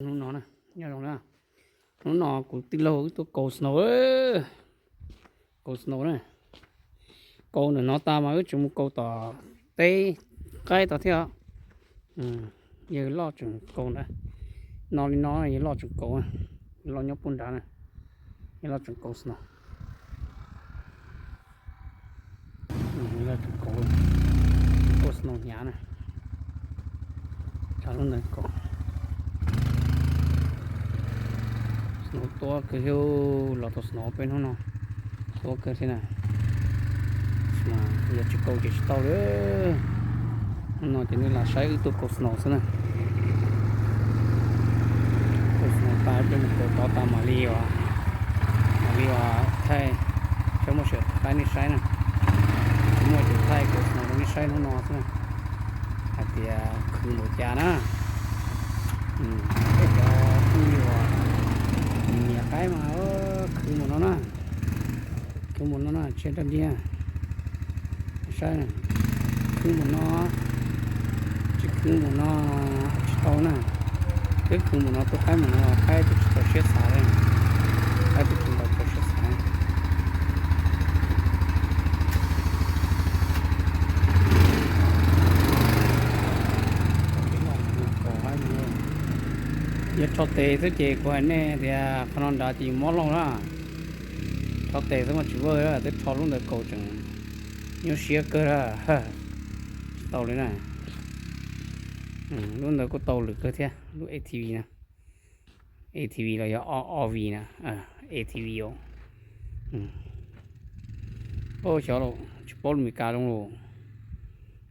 Hnub no na, nyob zoo na, hnub no kuv tij laug wb tuaj kaus snow, kaus snow na. Kaus ntawm no tas mas wb tseem mus kaus tom teb qaib tod thiab. Yawg loj tseem kaus ntawd, no li no yawg loj tseem kaus, yawg loj nyob puag nrad na, yawg loj tseem kaus snow. Yawg loj tseem kaus, kaus snow hnyav na. Tshav lub ntawd kaus snow tuab kawg, los tau snow peb hnub no tuab kawg thiab na. Yog tsis kaus ces tsis tau li. Hnub no ces nej los saib wb tuaj kaus snow xwb na. Kaus snow tas coj mus kaus tod tas mam li, mam li thaij, saib muaj sawv daws qaib nej saib na. Muaj ces thaij kaus snow rau nej saib hnub no xwb na, hais tias khwv npaum cas na. Peb cov phooj ywg uas nyiam qaib mas khwv npaum no na, khwv npaum no na, tsis rag diag. Saib, khwv npaum no, tsis khwv npaum no tsis tau na. Twb khwv npaum no tus qaib npaum no qaib twb tsis tau siab xav li, qaib twb tsis tau siab xav. Yog rho tes xwb ces kuv hais nej tias qhov no nrad ces yus mob lauj na. Rho tes xwb mas tsis vaj, twb rho lub ntawd kaus tseem nyuaj siab kawg. Tsis tau li na. Lub ntawd kuj tau lwm kawg thiab, lub A T V na. A T V los yog O V na, A T V os. Xyov los tsis paub lus Meskas zoo los.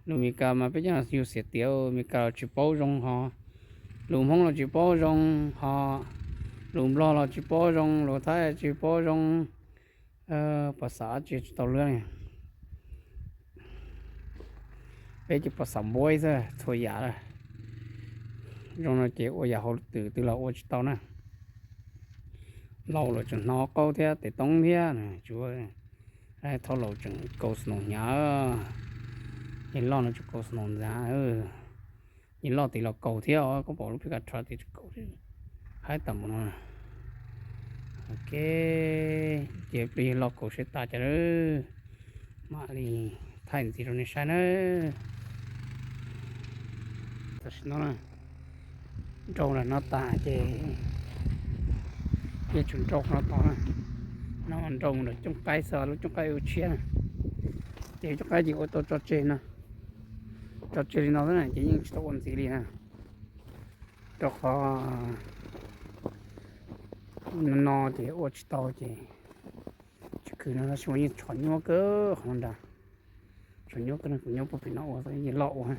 Lus Meskas mas peb cov yus xiam tias Meskas los tsis paub zoo ho, lus Hmoob los tsis paub zoo ho, lus Nplog los tsis paub zoo, lus Thaib tsis paub zoo, pas xav tsis tau lawm. Peb ces pas xav npuab xwb txhua yam lawm. Zoo no ces ua yam hauv twg twg los ua tsis tau na. Laus los tseem hnov qaub thiab tes toob thiab, tsuav thaum laus tseem kaus snow hnyav. Yawg loj no tseem kaus snow ntxav, yawg loj tis los kaus thiab os, koj pom lub peb kav rhav tis tseem kaus thiab, haib tag npaum no. Ok, ces plig yawg loj kaus seb tas cas lawm, mam li thaij ntxiv rau nej saib na. Tam sim no nrau ntawm no tas ces yog tseem nrau qhov no tod na, no nrau mus nram cooj qaib xwb, lub cooj qaib ua tshiab na, ces cooj qaib ces ua tau tso tseg no, tso tseg li no xwb na ces yeej tsis tau ua ntxiv li na. Rau qhov no ces ua tsis tau ces tsis khwv no tab sis mas yeej tshov nyuaj kawg qhov no nrad. Tshov nyuaj kawg no, kuv nyob puag pem no ua yeej loj ua.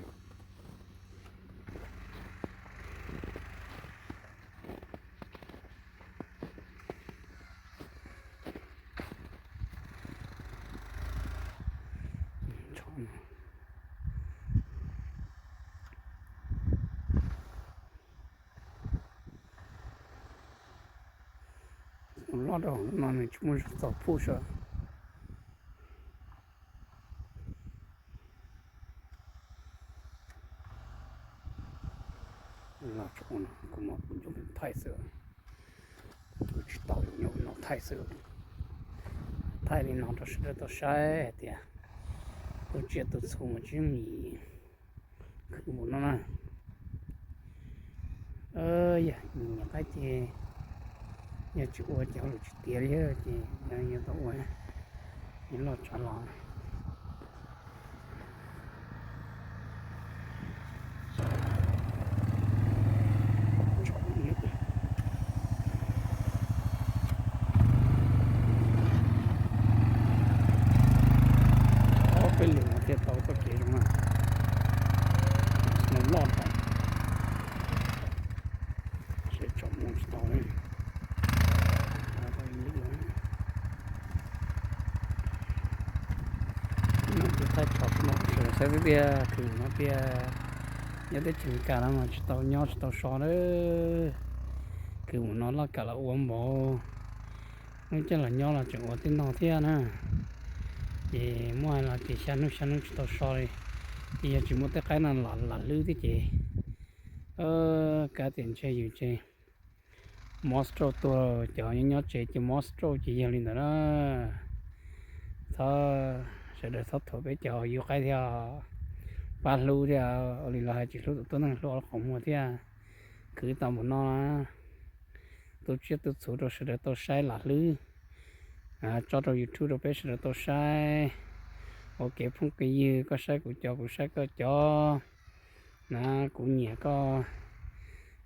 Loj rau no nws tsis muaj zog txaus phuj sawv. Los tso no kuv mam kuv coj thaij xwb, kuv tsis tau nyob no thaij xwb. Thaij li no rau sawv daws tau saib hais tias tus tsiaj tus txhu mas tsis mis khwv mus no na. Yog nyiam qaib ces yog tsis ua ces hauj lwm tsis tiav li ces yog yuav tau ua, yog loj tsav los. Ob peb lwm no thiaj tau txoj kev zoo na. Snow loj tas, seb tsom mus tsis tau li. No ces thaij tso snow sawv daws saib xwb tiag, khwv no tiag. Nyob teb chaws Amelikas no mas tsis tau nyob tsis tau so lawm. Khwv mus no loj kam los ua npaum, lub caij los nyob los tseem ua tej no thiab na. Ces muaj hais los ces xya hnub xya hnub tsis tau so li. Ces yog tsis muaj tej qaib no los lam hlwb thiab ces kav tias ntshe yus ces Mob stroke tuag, cov nyob nyob tsev ces mob stroke ces yog li ntawd na. Txhob, sawv daws txhob thuam peb cov yug qaib thiab, pab hlub thiab, ua li los hais tsis hlub tus tuab neeg hlub qhov muag thiab. Khwv tau npaum no na, tu tsiaj tu txhuv rau sawv daws tau saib lam hlwb, tso rau YouTube rau peb sawv daws tau saib. Ua kev phooj kev ywg, koj saib kuv cov kuv saib koj cov na, kuv nyiam koj,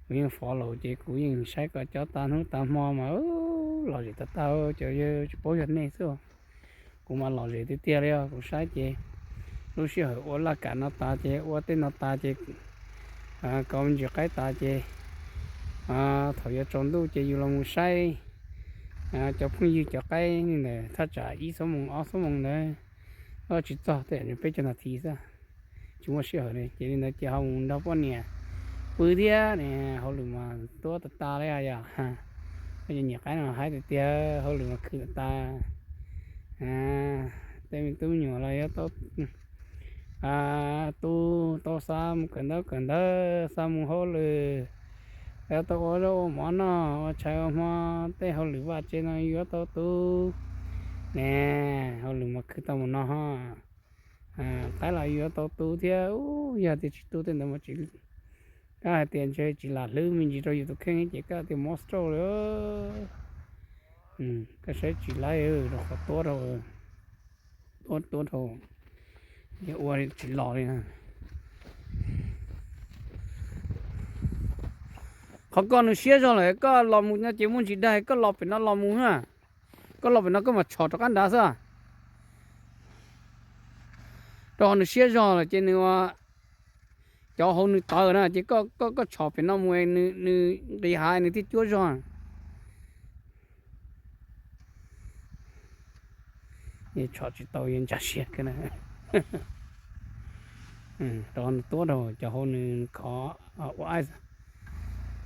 kuv yeej follow ces kuv yeej saib koj cov tag hnub tag hmo mas lom zem tag tag, cov yawg tsis paub yog nej xwb. Kuv mas lom zem tiag tiag li os, kuv saib ces lub sij hawm ua laj kam no tas ces ua tej no tas ces kov me ntsis qaib tas ces thaum yuav tsaus ntuj ces yus los mus saib cov phooj ywg cov qaib ntawd thaj tsam ib xuab moos ob xuab moos ntawd, tsis txog tej peb caug nas this xwb, tsis muaj sij hawm li. Ces li ntawd ces ho mus nrog poj niam pw thiab ne, hauj lwm mas tuab tas tas li yom. Koj cov nyiam qaib no haib tiag tiag, hauj lwm mas khwv tas tas. Tej me tub me nyuam los yuav tau tu, tau xa mus kawm ntaub kawm ntawv, xa mus hauj lwm, yuav tau ua zaub ua mov noj, ua tshais ua hmo, tej hauj lwm vaj tsev no yuav tau tu ne, hauj lwm mas khwv tau mus no ho. Qaib los yuav tau tu thiab, yog tias tsis tu tej ntawd mas tsis, koj hais tias ntshe tsis lam hlwb me ntsis rau yus tus kheej ces koj tias mob stroke li. Koj saib tsis laib rau qhov tuab rau, tuab tuab rau, yog ua tsis los li na. Qhov koj nws siab zog lawm, koj los mus no ces muaj ntsis dag, koj los pem no los mus na. Koj los pem no koj mam tshom rov qab nrad xwb. Rau qhov nws siab zog lawm ces nws, cov hauv nws tawv na ces koj, koj tshom pem no mus nws nqis hav nws thiaj cuab zog. Tshom tsis tau yuav ntsa siab kawg na. Rau nws tuab rau cov hauv nws khov ua ice.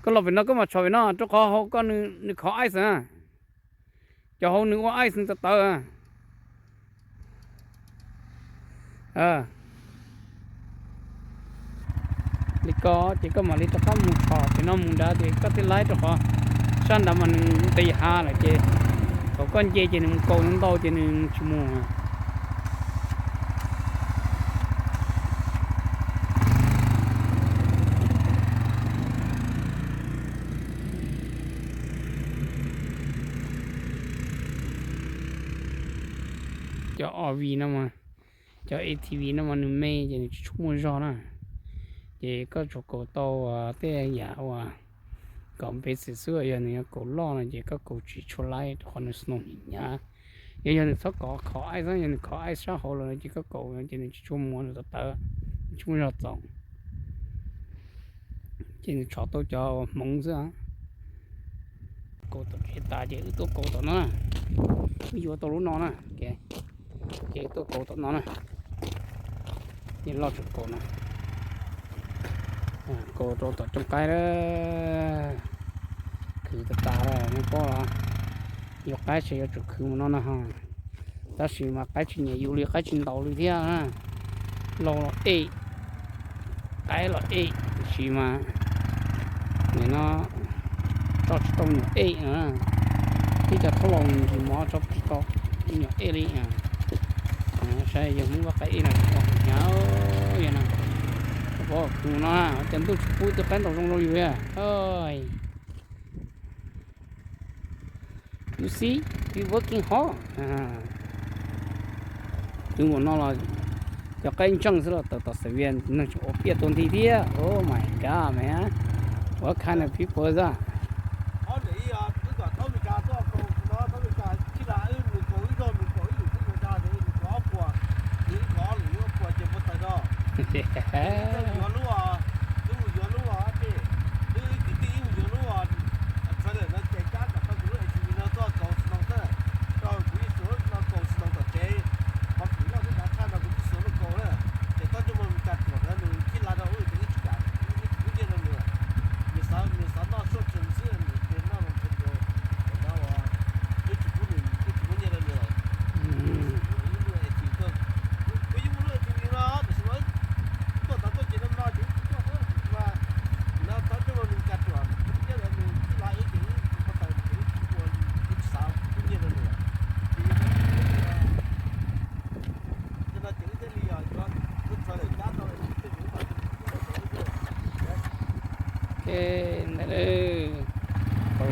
Koj los pem no koj mam tshom pem no rau qhov hauv koj nws khov ice na. Cov hauv nws ua ice nws tawv tawv. Li ko ces koj mam li rov qab mus tshom pem no mus nrad ces koj thiaj laib rau qhov sab nrad mas nws nqis hav lawm ces thaum koj nce ces nws mus kaus ntau ntau ces nws tsis mus. Cov R V no, cov A T V no mas nws me ces nws tsis tshua muaj zog na. Ces koj tsuas kaus tau tej yam uas kaum npe xwm xwb, yog nws yuav kaus loj no ces koj kaus tsis tshua laib rau qhov nws snow hnyav hnyav. Yog, yog nws txhob kov khov ice, yog nws khov ice sab hauv lawm no ces koj kaus ces nws tsis tshua muaj, nws tawv tawv, nws tsis muaj zog txaus. Ces nws tshov tau cov hmoov xwb. Kaus tom kev tas ces wb tuaj kaus tom no na. Wb yuav tau lub no na, ces tuaj kaus tom no na. Ces loj tsuas kaus no, kaus rau tom cooj qaib lawm. Khwv tas tas lawm nej paub los. Yus qaib ces yuav tsum khwv mus no na ho. Tab sis mas qaib tsis nyiam yus li, qaib tsis ntaus li thiab na. Laus los ej, qaib los ej, tiam sis mas nim no tso tsis tau me nyuam ej na. Tib cov thaub laus ntsis mov tso tsis tau me nyuam ej li. Saib yog Hmoob vaj qaib ej no tsis tau hnyav yog na. Pom khwv no cas ntuj tsis pub tus qaib ntaus zoo rau yus li. You see, we working hard. Twb ua no los cov qaib ntseej xwb los tawm tom Xavias neeg tseem ua piaj tua nthi thiab. Oh my God, man. What kind of people is that?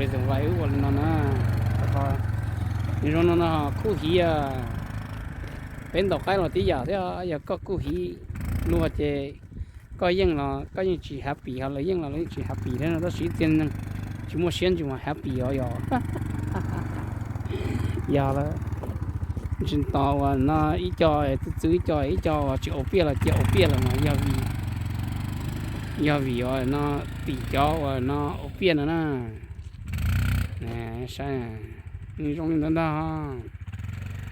Tus vais wb ua li no na, nws zoo no no kuj hiv. Peb ntaus qaib los tib yam thiab, yog koj kuj hiv luag ces koj yeej los koj yeej tsis happy, ho lawv yeej los lawv yeej tsis happy thiab no, tab sis ib txhia neeg tsis muaj siab ntsws mas happy os yog. Yog lawm, tsis tos uas no ib co txwv txwv ib co, ib co uas tsis ua piaj los cia ua piaj lawm mas yog vim, yog vim uas no tim cov uas no ua piaj no na. Saib, zoo li ntawd ntag.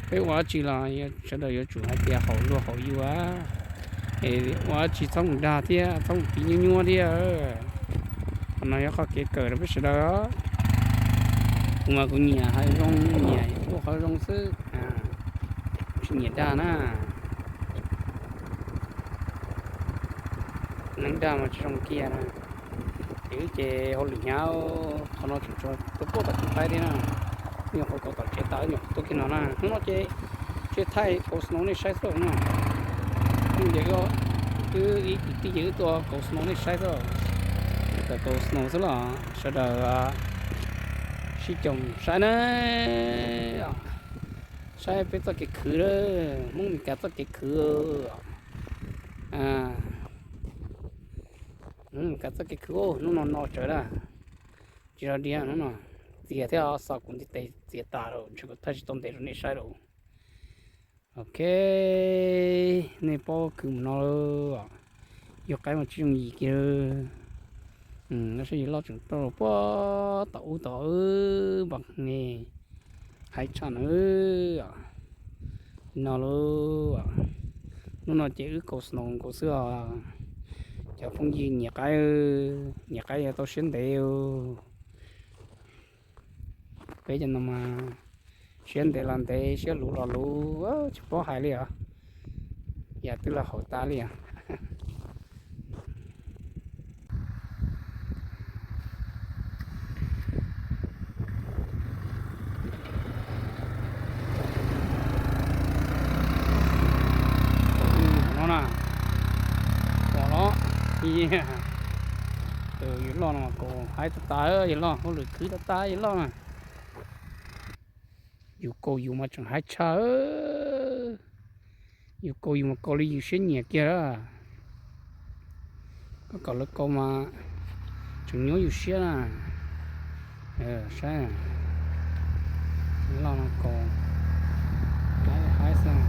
Peb ua dab tsi los sawv daws yuav tsum hais tias haum luag haum yus, es ua dab tsi txhob mus dag thiab txhob mus piv nyuaj nyuaj thiab. Qhov no yog qhov kev kawm rau peb sawv daws. Kuv mas kuv nyiam hais zoo, nyiam ua qhov zoo xwb, tsis nyiam dag na. Neeg dag mas tsis zoo kiag na. Ces wb ces hauj lwm hnyav, qhov no tseem tshuav tuaj puag tom tus qaib thiab na. Nyuam qhuav kaus tom tsev tas nyuam qhuav tuaj kiag no na. Hnub no ces tsuas thaij kaus snow nej saib xwb na. Ces wb ib kwv tij ces wb tuaj kaus snow nej saib xwb. Kaus snow xwb los sawv daws sib koom saib na. Saib peb txoj kev khwv, Hmoob Meskas txoj kev khwv. Hmoob Meskas txoj kev khwv hnub no no tsawv na. Tsis zog diam hnub no, txias thiab xav kuv ntiv tes txias tas lawm ntshe kuv thaij tsis tau ntev rau nej saib lawm. Ok, nej paub khwv mus no lawm. Yog qaib mas tsis zoo yim kiag. Lub sij hawm loj tseem rau puag tom ub tom npam ne, haib tshaj na. Li no lauj, hnub no ces wb kaus snow nkaus xwb os. Cov phooj ywg nyiam qaib, nyiam qaib yog tau siab ntev. Peb cov no mas siab ntev los ntev, siab luv los luv, tsis paub hais li os. Yam twg los haum tas li os. No na, pom los, yawg loj no mas kaus haib tas tas, yawg loj hauj lwm khwv tas tas yawg loj na. Yus kaus yus mas tseem haib tshaj. Yus kaus yus mas kaus li yus siab nyiam kiag. Koj kom lawv kaus mas tseem nyuaj yus siab na. Saib, loj no kaus haib xwb.